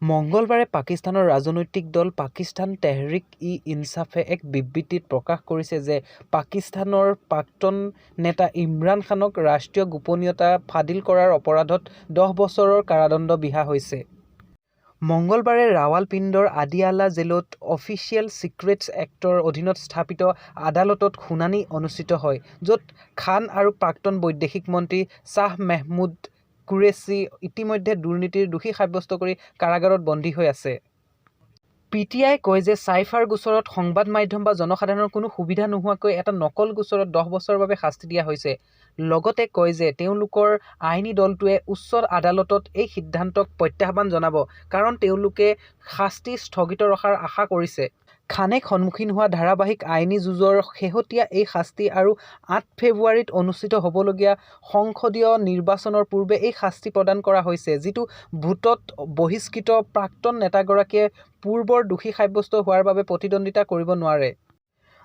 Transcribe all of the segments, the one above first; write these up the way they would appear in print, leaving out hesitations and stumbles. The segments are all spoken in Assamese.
মঙলবাৰে পাকিস্তানৰ ৰাজনৈতিক দল পাকিস্তান তেহৰিক-ই-ইনছাফে এক বিবৃতিত প্ৰকাশ কৰিছে যে পাকিস্তানৰ প্ৰাক্তন নেতা ইমৰান খানক ৰাষ্ট্ৰীয় গোপনীয়তা ফাদিল কৰাৰ অপৰাধত 10 বছৰৰ কাৰাদণ্ড বিহা হৈছে। মঙলবাৰে ৰাৱালপিণ্ডৰ আদিয়ালা জেলত অফিচিয়েল চিক্ৰেটছ এক্টৰ অধীনত স্থাপিত আদালতত শুনানি অনুষ্ঠিত হয়, য'ত খান আৰু প্ৰাক্তন বৈদেশিক মন্ত্ৰী শ্বাহ মেহমুদ কুৰেশ্বী ইতিমধ্যে দুৰ্নীতিৰ দোষী সাব্যস্ত কৰি কাৰাগাৰত বন্দী হৈ আছে। পিটিআইয়ে কয় যে চাইফাৰ গোচৰত সংবাদ মাধ্যম বা জনসাধাৰণৰ কোনো সুবিধা নোহোৱাকৈ এটা নকল গোচৰত 10 বছৰৰ বাবে শাস্তি দিয়া হৈছে। লগতে কয় যে তেওঁলোকৰ আইনী দলটোৱে উচ্চ আদালতত এই সিদ্ধান্তক প্ৰত্যাহ্বান জনাব কাৰণ তেওঁলোকে শাস্তি স্থগিত ৰখাৰ আশা কৰিছে। খানে সন্মুখীন হোৱা ধাৰাবাহিক আইনী যুঁজৰ শেহতীয়া এই শাস্তি আৰু 8 ফেব্ৰুৱাৰীত অনুষ্ঠিত হ'বলগীয়া সংসদীয় নিৰ্বাচনৰ পূৰ্বে এই শাস্তি প্ৰদান কৰা হৈছে, যিটো ভোটত বহিষ্কৃত প্ৰাক্তন নেতাগৰাকীয়ে পূৰ্বৰ দোষী সাব্যস্ত হোৱাৰ বাবে প্ৰতিদ্বন্দ্বিতা কৰিব নোৱাৰে।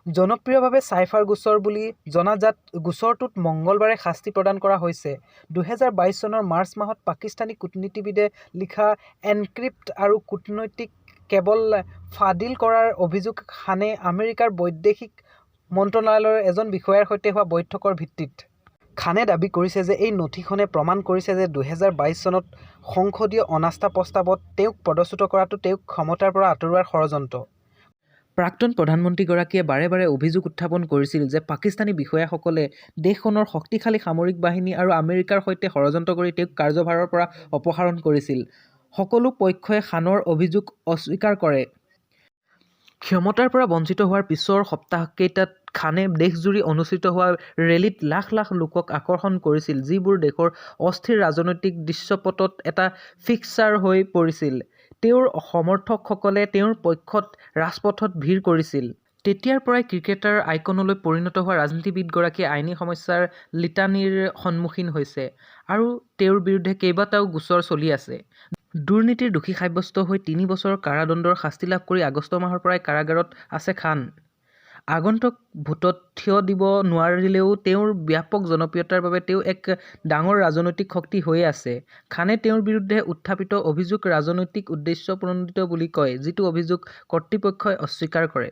জনপ্ৰিয়ভাৱে চাইফাৰ গোচৰ বুলি জনাজাত গোচৰটোত মঙলবাৰে শাস্তি প্ৰদান কৰা হৈছে। 2022 চনৰ মাৰ্চ মাহত পাকিস্তানী কূটনীতিবিদে লিখা এনক্ৰিপ্ট আৰু কূটনৈতিক কেবল ফাদিল কৰাৰ অভিযোগ খানে আমেৰিকাৰ বৈদেশিক মন্ত্ৰালয়ৰ এজন বিষয়াৰ সৈতে হোৱা বৈঠকৰ ভিত্তিত। খানে দাবী কৰিছে যে এই নথিখনে প্ৰমাণ কৰিছে যে 2022 চনত সংসদীয় অনাস্থা প্ৰস্তাৱত তেওঁক পদচ্যুত কৰাটো তেওঁক ক্ষমতাৰ পৰা আঁতৰোৱাৰ ষড়যন্ত্ৰ। প্ৰাক্তন প্ৰধানমন্ত্ৰীগৰাকীয়ে বাৰে বাৰে অভিযোগ উত্থাপন কৰিছিল যে পাকিস্তানী বিষয়াসকলে দেশখনৰ শক্তিশালী সামৰিক বাহিনী আৰু আমেৰিকাৰ সৈতে ষড়যন্ত্ৰ কৰি তেওঁক কাৰ্যভাৰৰ পৰা অপসাৰণ কৰিছিল। সকলো পক্ষই খানৰ অভিযোগ অস্বীকাৰ কৰে। ক্ষমতাৰ পৰা বঞ্চিত হোৱাৰ পিছৰ সপ্তাহকেইটাত খানে দেশজুৰি অনুষ্ঠিত হোৱা ৰেলীত লাখ লাখ লোকক আকৰ্ষণ কৰিছিল, যিবোৰ দেশৰ অস্থিৰ ৰাজনৈতিক দৃশ্যপটত এটা ফিক্সাৰ হৈ পৰিছিল। তেওঁৰ সমৰ্থকসকলে তেওঁৰ পক্ষত ৰাজপথত ভিৰ কৰিছিল। তেতিয়াৰ পৰাই ক্ৰিকেটাৰ আইকনলৈ পৰিণত হোৱা ৰাজনীতিবিদগৰাকীয়ে আইনী সমস্যাৰ লিটানীৰ সন্মুখীন হৈছে আৰু তেওঁৰ বিৰুদ্ধে কেইবাটাও গোচৰ চলি আছে। দুৰ্নীতিৰ দোষী সাব্যস্ত হৈ 3 বছৰৰ কাৰাদণ্ডৰ শাস্তি লাভ কৰি আগষ্ট মাহৰ পৰাই কাৰাগাৰত আছে খান। আগন্তুক ভোটত থিয় দিব নোৱাৰিলেও তেওঁৰ ব্যাপক জনপ্ৰিয়তাৰ বাবে তেওঁ এক ডাঙৰ ৰাজনৈতিক শক্তি হৈয়ে আছে। খানে তেওঁৰ বিৰুদ্ধে উত্থাপিত অভিযোগ ৰাজনৈতিক উদ্দেশ্যপ্ৰণোদিত বুলি কয়, যিটো অভিযোগ কৰ্তৃপক্ষই অস্বীকাৰ কৰে।